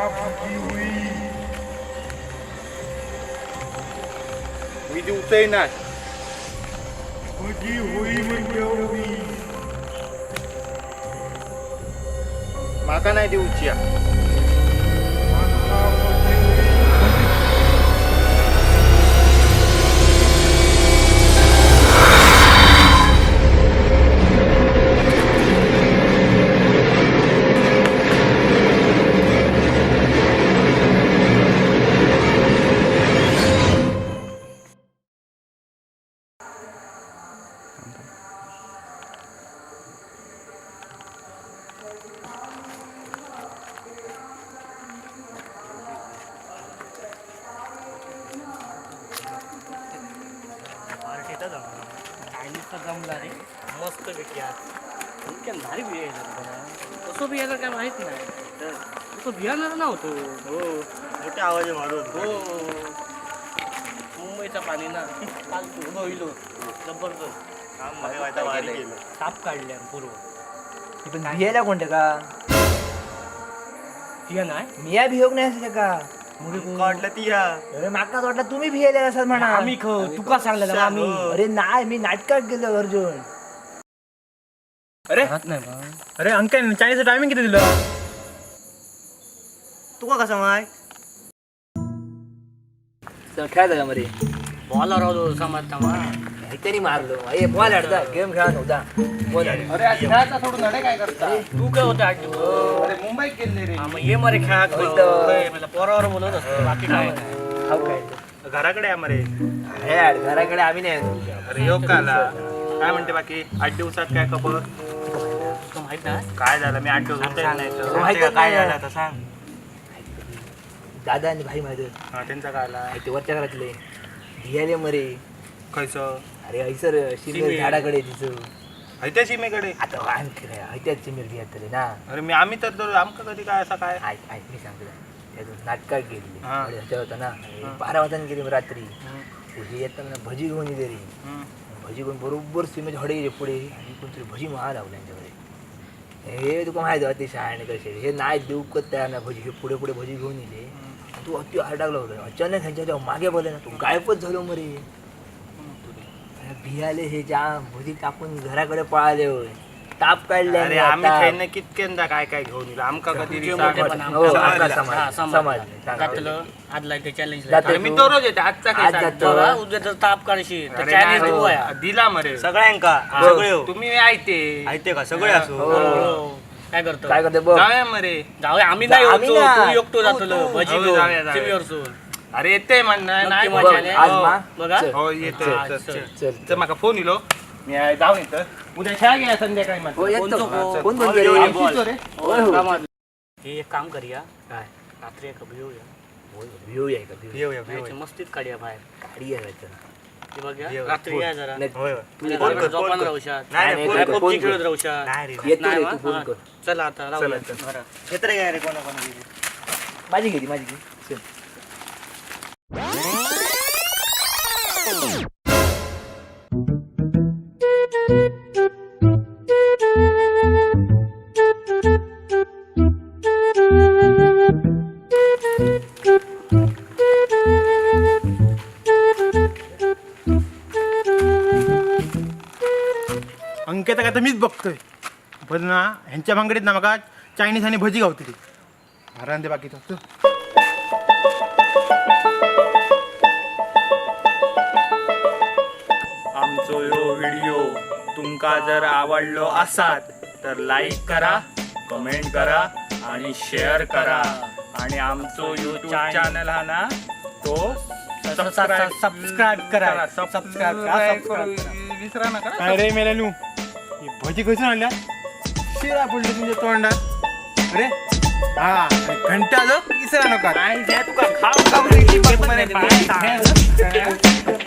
माका भजी हुई. मी दिवचंही नाही. भजी हुई म्हणजे हुई. माका नाही दिवची. माका भजी हुई. पार्टीचा जमला, चायनीजचा जमला रे मस्त पैकी. आज इतक्या भारी बियायला, कसं बियाणार काय माहित नाही. तो बियाणार नव्हतो. हो, मोठ्या आवाज मारून. हो, मुंबईचा पाणी ना फालतू होईलो जबरदस्त. काम भारी व्हायचा, भारी केलं. साप काढल्या पूर्व. पण भियायला कोणते का? बिया नाही. मिया भियोग नाही असं का? वाटलं ती या. अरे, माकाच वाटलं तुम्ही भियायला असाल म्हणा. आम्ही तुका सांगलेलं आम्ही. अरे नाही, मी नाटकात गेलो अर्जुन. अरे. घरात नाही बा. अरे अंकल, चायनीचं टायमिंग किती दिलं? तुका कसं माय? चल, खेळायचं का मरे? बॉलर होतो समजता मा. काहीतरी मारलो. अरे बॉल आडता, गेम खेळा नव्हता, बॉल आड. अरे, आज खेळायचा सोडून अरे काय करता? तू काय होते 8 दिवस? अरे, मुंबईत गेले रे. हा, मग ये मरे खेळा. होतं. पोरावर बोलत असतो, बाकी काय नाही. हाव काय? घराकडे आहे मरे. अरे यार, घराकडे आम्ही नाही येणार. अरे यो काला काय म्हणते बाकी? 8 दिवसात काय खबर? तुका माहित नाही. काय झालं? मी 8 दिवस होते नाही तर. माहितच काय नाही. झालं आता सांग. दादा आणि भाई माहित होते. हा, त्यांचा काय आला? ते वरच्या घरातले भियाले मरे. खयचं? अरे ऐसर शिमेर शिमेर. झाडाकडे तिचं. हयत्या सीमेकडे. आता आणखी काय, हयत्याच शिमेर भियातले ना. अरे मी आम्ही तर आमका कधी काय असा काय. ऐक ऐक, मी सांगतो. त्यातून नाटकात गेली. हा. अरे, ह्याच्यावर होता ना 12 वाजता गेली मग रात्री. हे येताना भजी घेऊन येते रे. भजी घेऊन बरोबर सीमेच्या हडे गेले पुढे आणि कोणतरी भजी महा लावली त्यांच्याकडे. हे तुका माहिती होती शहाणे कसे, हे नाही देऊ तयार नाही भजी. हे पुढे पुढे भजी घेऊन येले आणि तू अति अडकला होता. अचानक ह्यांच्या जेव्हा मागे बोलले ना, तू गायबच झालो मरे. भियाले हे जाम, भजी टाकून घराकडे पळाले होय. ताप काढले. अरे, आम्ही थंय कितक्यांदा काय काय घेऊन येईल, आमका कधी तुझे मोठेपणा. हो, आमका आमका समजलं. समजलं, हा, समजलं. जातलं आदला ते चॅलेंज. जातलं. मी दररोज येते, आजचा काय आज सांग. जातो. बघा, उद्या जर ताप काढशील तर अरे चायनीज नाही, देऊया. दिला मरे. सगळ्यांका हो. सगळे हो. तुम्ही ऐते. ऐकते का सगळे असो? हो. हो. काय करतो? काय करते बघ. जाऊया मरे. जाऊया, आम्ही नाही आम्ही होतो. नाही. तू एकटो जातलो भजी हो, घेऊन जाऊया, जाऊया. सीमेवरसून. अरे येते म्हणणं नक्की नाही. मजा बघ, आली. आज हो. मा. बघा. चल. हो, येते. हा, चल, चल. चल. चल. चल, माका फोन इलो, मी जाऊन येतो. उद्या शाळा गेला संध्याकाळी मात्र. हो, येतो. कोणतो कोण? कोण कोण गेले? बॉल. रे. होय, हो. हे एक काम करूया. काय? रात्री एक भिऊया. भिऊ आहे का भिऊ? येऊया. मॅच मस्तीत काढूया बाहेर. गाडी आहे वाटतं. हे बघूया, येऊया. रात्री या जरा. नाही, होय होय. तू येतो. फोन कर, फोन झोपान कर. राहू शकत. नाही नाही, रे, नाही, फोन कर. फोन पबजी कर. खेळत राहू शकत. नाही रे. येतो नाही रे, वा? तू फोन हा. कर. चला आता राहूया घरात. क्षेत्र काय रे, कोणा कोणा? माझी घे, माझी घे, चल. अंकेता काय तर मीच बघतोय पण ना, ह्यांच्या भांगडीत ना माका चायनीज आणि भजी गावते ती घरान दे बाकी तो. आमचो यो व्हिडिओ तुमका जर आवडलो असात तर लाईक करा, कमेंट करा आणि शेअर करा आणि आमचो यूट्यूब चॅनल हा ना तो सबस्क्राईब करा, सबस्क्राईब करा, सबस्क्राईब करा. विसरा नका. काय रे मेल्यानू, ही भजी खसून आणल्या? शिरा पडली तुमच्या तोंडात. अरे हा, आणि घंटा जो विसरा नका. तुका खाऊ खाऊ रे, की बघ मरे, पाय.